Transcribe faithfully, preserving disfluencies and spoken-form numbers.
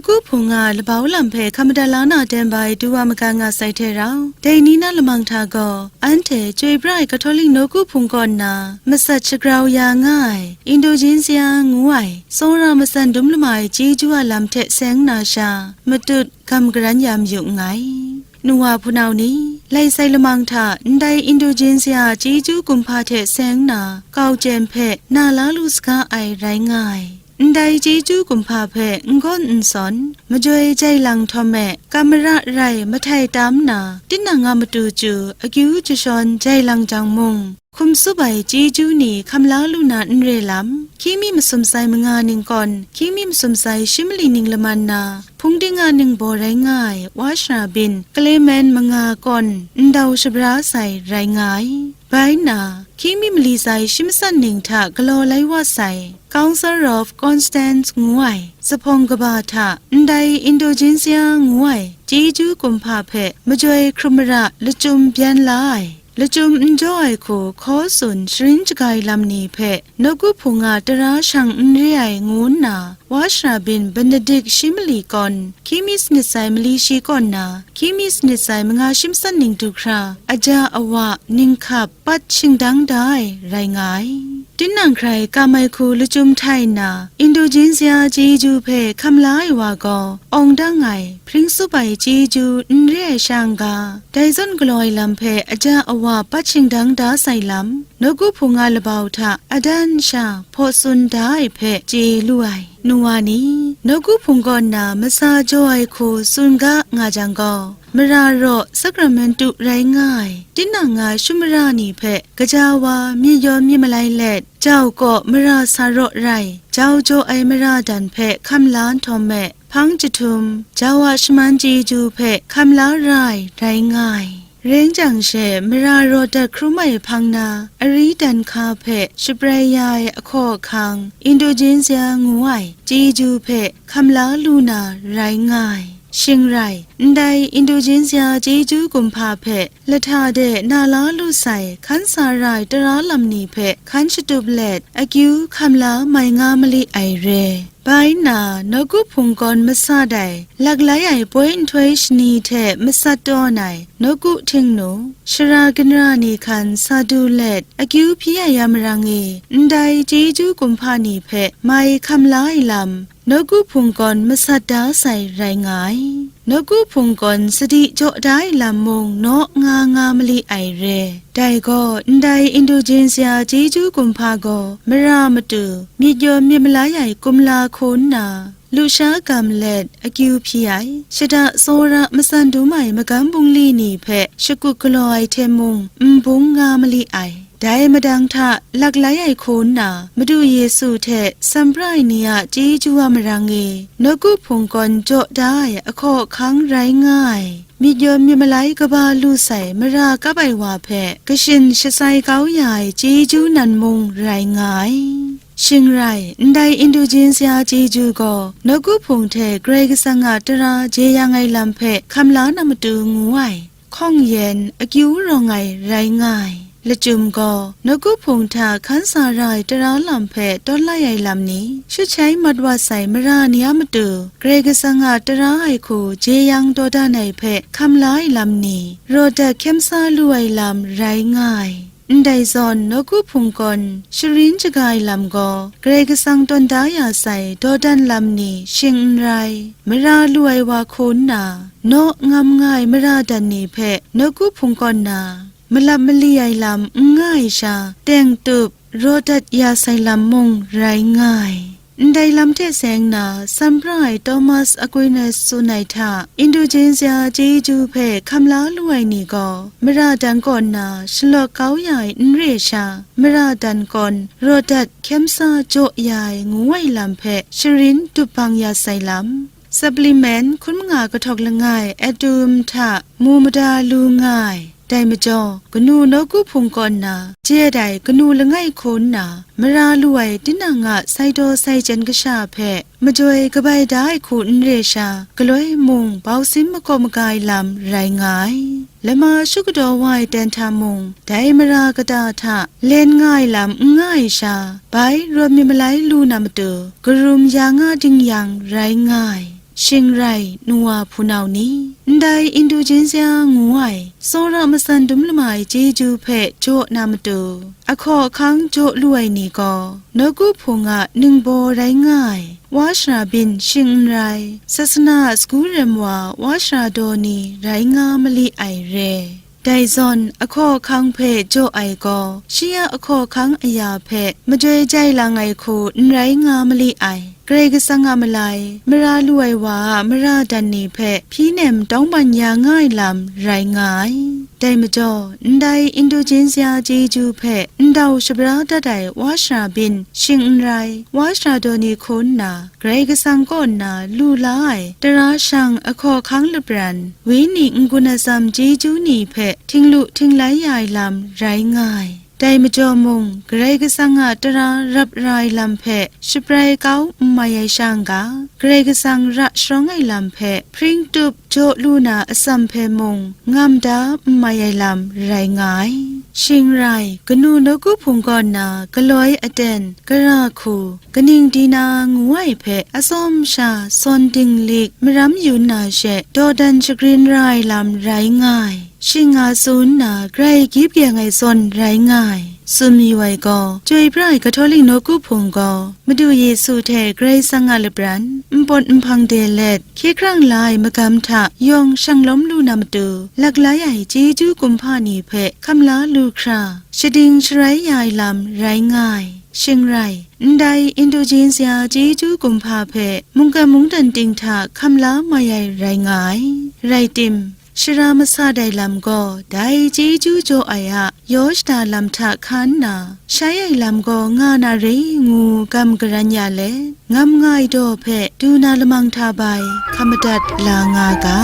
Nawku Hpung a labau lam hpe hkam madat la na ten bai du wa magang nga sai hte rau, dai ni na lamang hta gaw, anhte chyoi pra ai Kahtawlik Nawku Hpung kaw nna matsat shagrau ya nga ai, Indulgensia ngu ai, tsawra matsan dum lama ai chyeju a lam hte seng na sha, matut gam garan ya mayu nngai. Nu wa hpunau ni, lai sai lamang hta ndai Indulgensia chyeju kumhpa hte seng na, kau chyem hpe na la lu saga ai rai nga ai. Ndai chyeju kumhpa hpe n gawn n sawn, majoi jai lang htawm e, kam mara rai mahtai tam nna, tinang a matu chyu akyu jashawn jai lang jang mung, hkum tsup ai chyeju ni hkam la lu na n re lam, hkying mi masum sai manga ning kawn, hkying mi masum sai shi mali ning laman na, hpung ting a ningbaw rai nga ai wa shara byin Clement manga kawn ndau shabra sai rai nga ai. Bai nna, hkying mi mali sai shi matsan ning hta galaw lai wa sai, Council of Constance ngu ai zuphpawng kaba hta ndai Indulgensia ngu ai chyeju kumhpa hpe majoi hkrum mara lachyum byan la ai, lachyum n jaw ai hku hkaw tsun sharin shaga ai lam ni hpe Nawku Hpung a tara shang n re ai ngu nna, wa shara byin Benedict shi mali kawn, hkying mi sanit sai mali shi kawn na, hkying mi sanit sai manga shi matsan ning du hkra, aja awa, ninghkap, pat shingdang da ai rai nga ai. Tinang hkrai kam ai hku lachyum htai nna, Indulgensia chyeju hpe hkam la ai wa gaw, awng dang ai, hpring tsup ai chyeju n re ai sha n ga, dai zawn galaw ai lam hpe aja awa pat shingdang da sai lam, Nawku Hpung a labau hta adan sha hpaw tsun da ai hpe chye lu ai. Nu wa ni, Nawku Hpung kaw nna matsa jaw ai hku tsun ga nga jang gaw, mara raw sakramentu rai nga ai, tinang a shu mara ni hpe gaja wa myit yawn myit malai let, jau kaw mara sa raw rai, jau jaw ai mara dan hpe hkam la nhtawm me, hpang jahtum, jau a shaman chyeju hpe hkam la ra ai rai nga ai. Ring jang she, mara raw dat hkrum ai hpang na, ari dan hka hpe shabrai ya ai ahkaw ahkang, Indulgensia ngu ai chyeju hpe hkam la lu na rai nga ai. Shing rai, ndai Indulgensia chyeju kumhpa hpe lahta de na la lu sai, hkan sa ra ai tara lam ni hpe hkan shatup let, akyu hkam la mai nga mali ai re. Bai nna, Nawku Hpung kawn masat ai, laklai ai poi nhtoi shani hte masat tawn ai, Nawku htingnu, shara ginra ni hkan sa du let, akyu hpyi ai ya marang e, ndai chyeju kumhpa ni hpe mai hkam la ai lam, Nawku Hpung kawn masat da sai rai nga ai. Nawku Hpung kawn sadi jaw da ai lam mung naw nga nga mali ai re. Dai gaw, ndai Indulgensia chyeju kumhpa gaw mara matu myit yawn myit malai ai kumla hku nna, lusha gam let akyu hpyi ai, shada tsawra matsan dum ai magam bungli ni hpe shakut galaw ai hte mung n bung nga mali ai. Dai madang hta laklai ai hku nna, Madu Yesu hte san pra ai ni a chyeju a marang e, Nawku Hpung kawn jaw da ai ahkaw ahkang rai nga ai, myit yawn myit malai kaba lu sai mara kap ai wa hpe kashin shatsai kau ya ai chyeju nan mung rai nga ai. Shing rai, ndai Indulgensia chyeju gaw Nawku Hpung hte Karai Kasang a tara jeyang ai lam hpe hkam la na matu ngu ai, hkawng yen akyu rawng ai rai nga ai. Lachyum gaw, Nawku Hpung hta hkan sa ra ai tara lam hpe tawn lai ai lam ni, shut shai mat wa sai mara ni a matu, Karai Kasang a tara ai hku jeyang dawdan ai hpe hkam la ai lam ni, raw dat hkyem sa lu ai lam rai nga ai. Ndai zawn, Nawku Hpung kawn sharin shaga ai lam gaw, Karai Kasang tawn da ya sai dawdan lam ni shing n rai, mara lu ai wa hku nna, naw ngam nga ai mara dan ni hpe Nawku Hpung kawn na, malap mali ai lam n nga ai sha, teng tup, raw dat ya sai lam mung rai nga ai. Ndai lam hte seng na, san pra ai Thomas Aquinas tsun ai hta, Indulgensia chyeju hpe hkam la lu ai ni gaw, mara dan kaw nna shalawt kau ya ai n re sha, mara dan kawn raw dat hkyem sa jaw ya ai ngu ai lam hpe sharin dup bang ya sai lam, Supplement hkun manga kahtawk langai, Atum hta mu mada lu nga ai. Dai majaw, kanu Nawku Hpung kaw nna, jet ai kanu langai hku nna, mara lu ai tinang a sai daw sai chyen kasha hpe, majoi kabai da ai hku n re sha, galoi mung bau sin makaw maga ai lam rai nga ai. Lama shut kadaw wa ai ten hta mung, dai mara kata hta len nga ai lam n nga ai sha, bai rawt mi malai lu na matu, karum ya nga ding yang rai nga ai. Shing rai, nu wa hpunau ni, ndai Indulgensia ngu ai tsawra matsan dum lama ai chyeju hpe jaw na matu, ahkaw ahkang jaw lu ai ni gaw, nawku hpung a ningbaw rai nga ai wa shara byin shing n rai, sasana a sagu rem wa wa shara daw ni rai nga mali ai re. Dai zawn, ahkaw ahkang hpe jaw ai gaw, shi a ahkaw ahkang aya hpe majoi jai lang ai hku n rai nga mali ai. Karai Kasang a malai mara lu ai wa a mara dan ni hpe hpyi nem tawngban ya nga ai lam rai nga ai. Dai majaw, ndai Indulgensia chyeju hpe ndau shabra dat ai wa shara byin shing n rai, wa shara daw ni hku nna, Karai Kasang kaw nna lu la ai tara shang ahkaw ahkang lapran, wenyi n-gun atsam chyeju ni hpe htinglu htinglai ya ai lam rai nga ai. Dai majaw mung, Karai Kasang a tara rap ra ai lam hpe shabrai kau n mai ai sha n ga, Karai Kasang ra sharawng ai lam hpe hpring tup jaw lu na atsam hpe mung ngam da n mai ai lam rai nga ai. Shing rai, kanu nawku hpung kaw nna galoi aten, gara hku, kaning di na ngu ai hpe atsawm sha sawn dinglik maram yu nna she dawdan shagrin ra ai lam rai nga ai. Shing nga tsun nna grai gyip gyeng ai zawn rai nga ai. Tsun mayu ai gaw, Chyoi pra ai Katolik nawku hpung gaw, Madu Yesu hte Karai Kasang a lapran npawt nhpang de let, hkye hkrang la ai magam hta yawng shang lawm lu na matu, laklai ai chyeju kumhpa ni hpe hkam la lu hkra, shading sharai ya ai lam rai nga ai. Shing rai, ndai Indulgensia chyeju kumhpa hpe mungkan mungdan ting hta hkam la mai ai rai nga ai. Rai tim, shara masat ai lam gaw dai chyeju jaw ai a yaw shada lam hta hkan nna, shai ai lam gaw nga na re ngu gam garan ya let, ngam nga ai daw hpe du na lamang hta bai hkam madat la nga ga.